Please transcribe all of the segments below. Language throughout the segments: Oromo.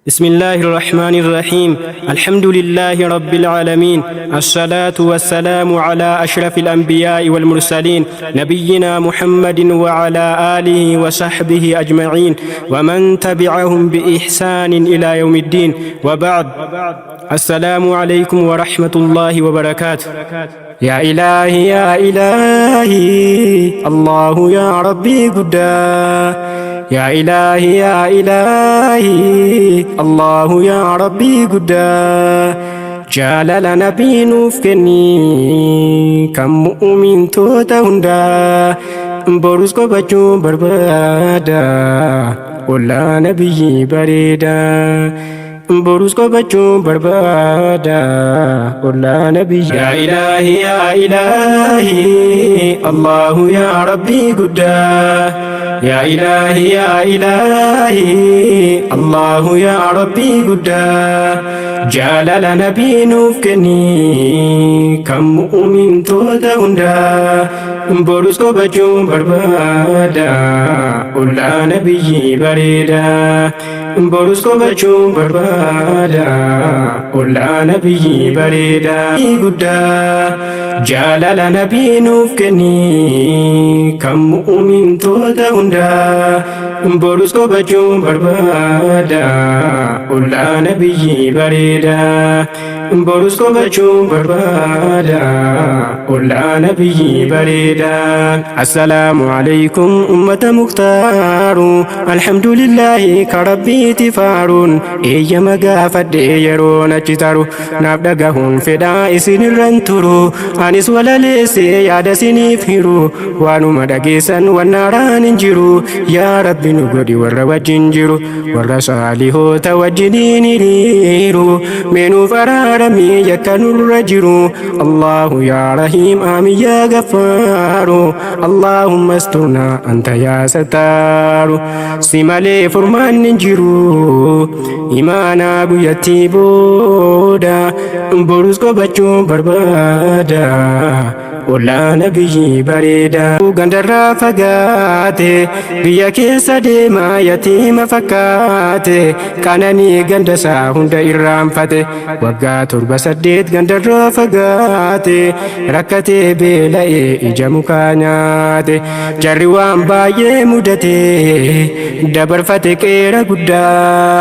بسم الله الرحمن الرحيم. الحمد لله رب العالمين، الصلاة والسلام على أشرف الأنبياء والمرسلين، نبينا محمد وعلى آله وصحبه أجمعين ومن تبعهم بإحسان إلى يوم الدين، وبعد، السلام عليكم ورحمة الله وبركاته. يا إلهي يا إلهي، الله يا ربي قدا، يا إلهي يا إلهي، الله يا ربي قدا، jaalala nabii nuuf kenni kan mu'umintoota hundaa. Borus qobachuu barbaada ollaa nabiyyi bareeda. Borus qobachuu barbaada ollaa nabiyyi. يا إلهي يا إلهي، الله يا ربي guddaa، يا إلهي يا إلهي، الله يا ربي guddaa، jaalala nabii nuuf kenni kan mu'umintoota hundaa. Borus qobachuu barbaada ollaa nabiyyi bareeda. Borus qobachuu barbaada ollaa nabiyyi bareeda. Guddaa jaalala nabii nuuf kenni kan mu'umintoota hundaa. Borus qobachuu barbaada ollaa nabiyyi bareeda. Borus qobachuu barbaada ollaa nabiyyi bareeda. Assalaamu alaykum ummata Muktaaru. Alhamdulillaahi ka Rabbiiti faaruun eeyyama gaafadhe yeroon achi taru naaf dhagahuun fedhaa isinirran turu. Anis walaleesse yaada isiniif hiru, waanuma dhageessan wannaaraan hin jiru. Yaa Rabbi, nu godhi warra wajjin jiru, warra saalihoota wajjiniin hiriiru. Meenuuf araaramii yakka nurra jiru. Allahu yaa Rahiim, aamin yaa Gaffaaru. Allaahumma asturna anta yaa Sattaaru. Si malee furmaanni hin jiru imaanaa guyyattii booda. Borus qobachuu barbaada ollaa nabiyyi bareeda. Gandarraa fagaate biyya keessa deemaa yatiima fakkaate, qananii gandasaa hunda irraanfate. Waggaa 7 8 gandarraa fagaate, rakkatee beela'ee ija mukaa nyaate. Jarri waan baay'ee mudate dabarfate qeera guddaa.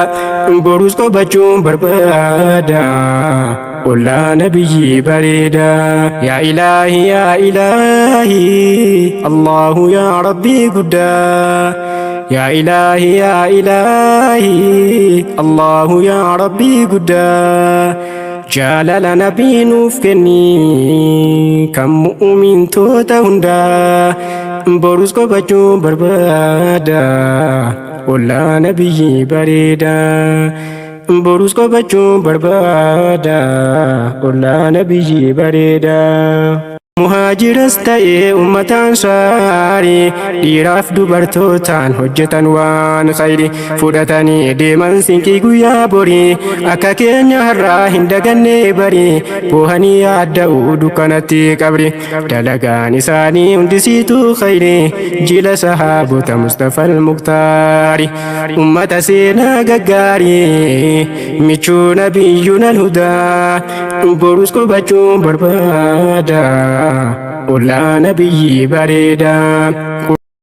Borus qobachuun barbaada ollaa nabiyyi bareeda. يا إلهي يا إلهي، الله يا ربي guddaa، يا إلهي يا إلهي، الله يا ربي guddaa، jaalala nabii nuuf kenni kan mu'umintoota hundaa. Borus qobachuu barbaada ollaa nabiyyi bareeda. Borus qobachuu barbaada ollaa nabiyyi bareeda. Muhaajiras ta'ee ummata Ansaarii, dhiiraaf dubartootaan hojjetan waan khayri, fudhatanii deeman sinqii guyyaa borii. Akka keenya har'aa hin daganne barii, boohanii yaadda'uu dukkanatti qabri. Dalagaan isaanii hundisiituu khayri, jila sahaabota Mustafal Muktaari, ummata seenaa gaggaarii, michuu nabiyyuun alhudaa. Borus qubachuu barbaada ollaa nabiyyi bareeda.